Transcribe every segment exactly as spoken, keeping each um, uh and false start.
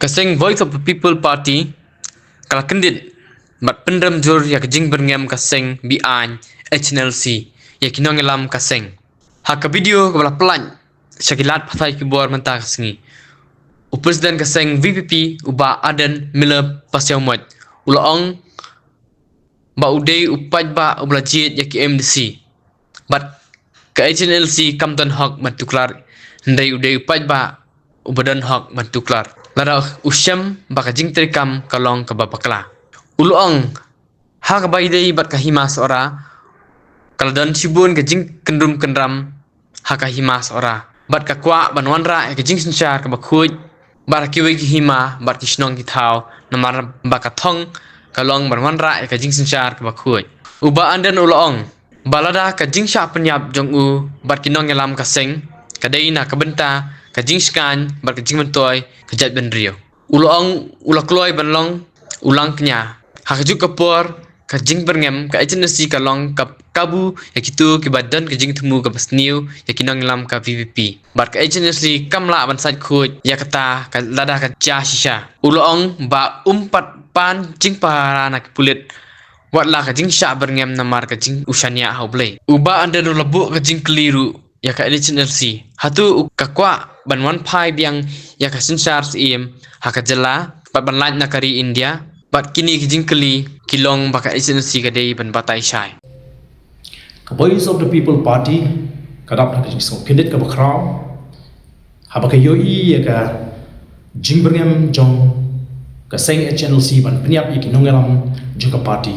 Ka seng Voice of the People Party ka la kyndit bad pynrem jur ïa ka jingbyrngem ka seng be-aiñ H N L C ïa ki nongïalam ka seng. Ha ka video kaba la pynlait sha ki lad pathai khubor mynta ka sngi, u President ka seng V P P, u Bah Ardent Miller Basaiawmoit, u la ong ba u dei u paidbah uba la jied ïa ki M D C. Bad ka H N L C kam don hok ban tuklar, hynrei u dei u paidbah uba don hok ban tuklar. Lada u shem ba ka jingtreikam ka long kaba bakla. U la ong, ha kaba ïadei bad ka Hima Sohra, ka la don shibun ka jingkynrum kynram ha ka Hima Sohra. Bad ka kwah ban wanrah ïa ka jingsynshar kaba khuid bad ha kiwei ki hima bad ki shnong ki thaw, namar ba ka thong ka long ban wanrah ïa ka jingsynshar kaba khuid. U Bah Ardent u la ong ba lada ka jingshah pynïap jong u bad ki nongïalam ka seng ka dei na ka bynta ka jingshngaiñ bad ka jingmyntoi ka jaitbynriew. U la ong u la kloi ban long u langkñia. Ha kajuh ka por ka jingbyrngem ka H N L C ka long ka kabu ïa kito kiba don ka jingthmu kaba sniew ïa ki nongïalam ka V P P. Bad ka H N L C kam lah ban sait khuid ïa kata ka lada ka jia shisha. U la ong ba um pat pan jingpahara na ki pulit wat la ka jingshah byrngem namar ka jing u shaniah ha U Blei. U Bah Ardent u la buh ka jingkylli ruh ïa ka H N L C, hato u ka kwah ban wan phai biang ïa ka synshar syiem ha ka jylla bad ban lait na ka ri India? Bad kine ki jingkylli ki long ba ka H N L C ka dei ban batai shai. Ka Voice of the People Party ka dap da ka jingsngewkhyndiat kaba khraw haba ka ïohi ïa ka jingbyrngem jong ka seng H N L C ban pynïap ïa ki nongïalam jong ka party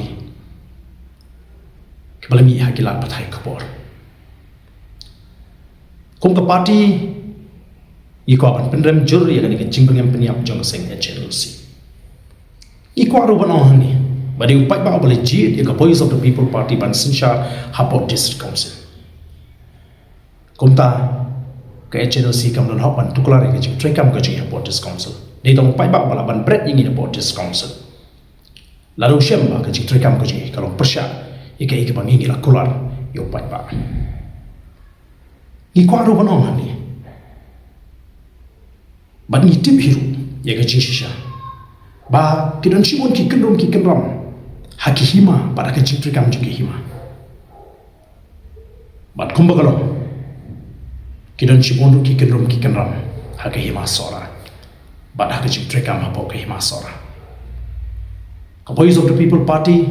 kiba la mih ha ki lad pathai khubor. Kum ka party ngi kwah ban pynrem jur ïa kane ka jingbyrngem pynïap jong ka seng H N L C. Ngi kwah ruh ban ong hangne ba dei u paidbah uba la jied ïa ka Voice of the People Party ban synshar hapoh District Council. Kumta ka H N L C kam don hok ban tuklar ïa ka jingtreikam ka jong ngi hapoh District Council. Dei tang u paidbah uba lah ban bret ïa ngi hapoh District Council. Lada u shem ba ka jingtreikam ka jong ngi ka long pyrshah ïa kaei kaba ngi ngi la kular ïa u paidbah. Ngi kwah ruh ban ong hangne bad ngi tip hi ruh ïa ka jingshisha ba ki don shibun ki kynrum ki kynram ha ki hima bad ha ka jingtreikam jong ki hima. Bad kumba ka long, ki don shibun ruh ki kynrum ki kynram ha ka Hima Sohra bad ha ka jingtreikam hapoh ka Hima Sohra. Ka Voice of the People Party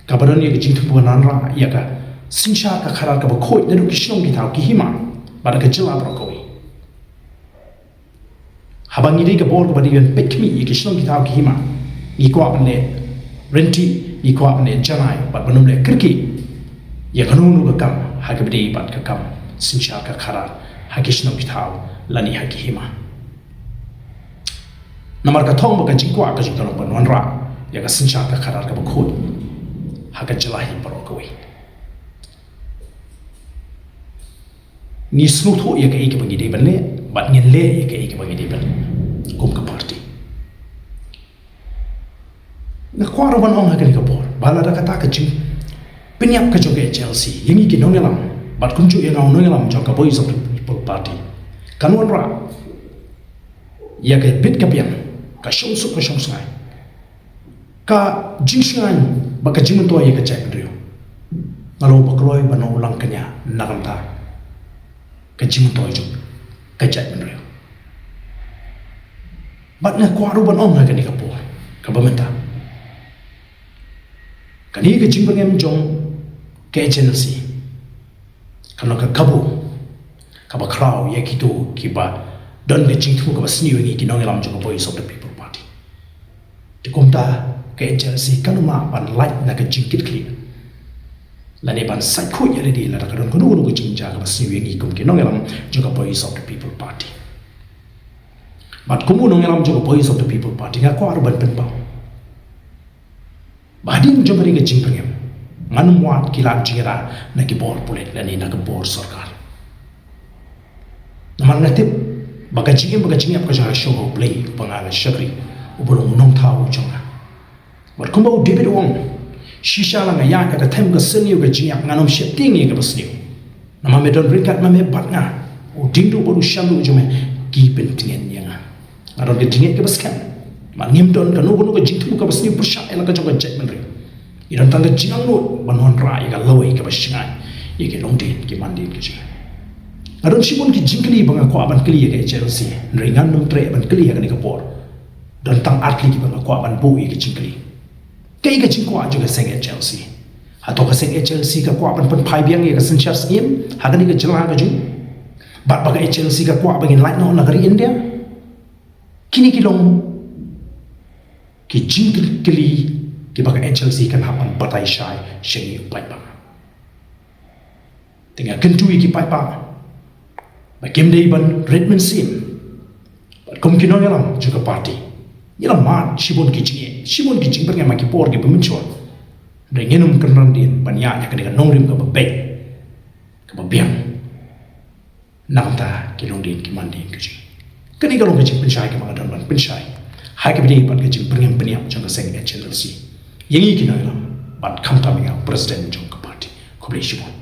kaba don ïa ka jingthmu ban wanrah ïa ka synshar ka khadar kaba khuid naduh ki shnong ki thaw ki hima bad ha ka jylla baroh kawei. Haba ngi dei ka bor kaba dei ban peit khmih ïa ki shnong ki thaw ki hima, ngi kwah ban leh ryntih, ngi kwah ban leh janai bad ban ym leh kyrkieh ïa kano kano ka kam ha kaba dei bad ka kam synshar ka khadar ha ki shnong ki thaw lane ha ki hima. Namar ka thong bad ka jingkwah ka jong ngi ka long ban wanrah ïa ka synshar ka khadar kaba khuid ha ka jylla hi baroh kawei. Ngi sngewthuh ïa kaei kaba ngi dei ban leh bad ngin leh ïa kaei kaba ngi dei ban leh kum ka party. Nga kwah ruh ban ong ha kane ka por ba lada kata ka jingpynïap ka jong ka H N L C ïa ngi ki nongïalam bad kumjuh ïa nga u nongïalam jong ka Voice of the People Party kan wanrah ïa ka bit ka biang, ka shongsuk ka shongsngai, ka jingshngaiñ bad ka jingmyntoi ïa ka jaitbynriew, nga long ba kloi ban long u langkñia na ka bynta ka jingmyntoi jong ka jaitbynriew. Bad nga kwah ruh ban ong ha kane ka por kaba mynta, kane ka jingbyrngem jong ka H N L C ka long ka kabu kaba khraw ïa kito kiba don ka jingthmu kaba sniew ïa ngi ki nongïalam jong ka Voice of the People Party. Te kumta ka H N L C kan ym lah ban lait na ka jingkitkhlieh lane ban sait khuid ïa lade lada ka don kano kano ka jingjia kaba sniew ïa ngi kum ki nongïalam jong ka Voice of the People Party. Bad kum u nongïalam jong ka Voice of the People Party nga kwah ruh ban pynpaw ba hadien jong kane ka jingbyrngem ngan ym wad ki lad jingïada na ki bor pulit lane na ki bor sorkar. Namar nga tip ba ka jingim bad ka jingïap ka jong nga ka shong ha U Blei uba nga nga shakri, uba long u nongthaw jong nga. Bad kumba u David u ong, shisha la nga ïaid ha ka them ka sniew ka jingïap, ngan ym sheptieng ïa kaba sniew. Namar me don ryngkat ma me bad nga, u diengduh bad u shanduh jong me ki pyntngen ïa nga. Nga don ka jingeh kaba skhem. Namar ngim don kano kano ka jingthmu kaba sniew pyrshah ïa la ka jong ka jaitbynriew. Ngi don tang ka jingangnud ban wanrah ïa ka lawei kaba shngaiñ ïa ki longdien ki mandien ka jong ngi. Nga don shibun ki jingkylli ba nga kwah ban kylli ïa ka H L C, hynrei ngan nym treh ban kylli ha kane ka por. Don tang ar tylli kiba nga kwah ban buh ïa ki jingkylli. Kaei ka jingkwah jong ka seng H L C? Hato ka seng H L C ka kwah ban pynphai biang ïa ka synshar syiem ha kane ka jylla ka jong ngi? Bad ba ka H L C ka kwah ba ngin lait noh na ka ri India? Kine ki long ki jingkylli kiba ka H L C kan hap ban batai shai sha ngi u paidbah. Te nga kyntu ïa ki paidbah ba kim dei ban rit mynsiem. Bad kum ki nongïalam jong ka party, ngi la mad shibun ki jingeh, shibun ki jingpyrngem ha ki por kiba mynshuwa. Hynrei ngin ym kynran dien ban ïaid ha kane ka nongrim kaba beit, kaba biang na ka bynta ki longdien ki mandien ka jong ngi. Kane ka long ka jingpynshai kaba nga don ban pynshai ha kaba ïadei bad ka jingpyrngem pynïap jong ka seng H N L C ïa ngi ki nongïalam, bad khamtam ïa nga u president jong ka party. Khublei shibun.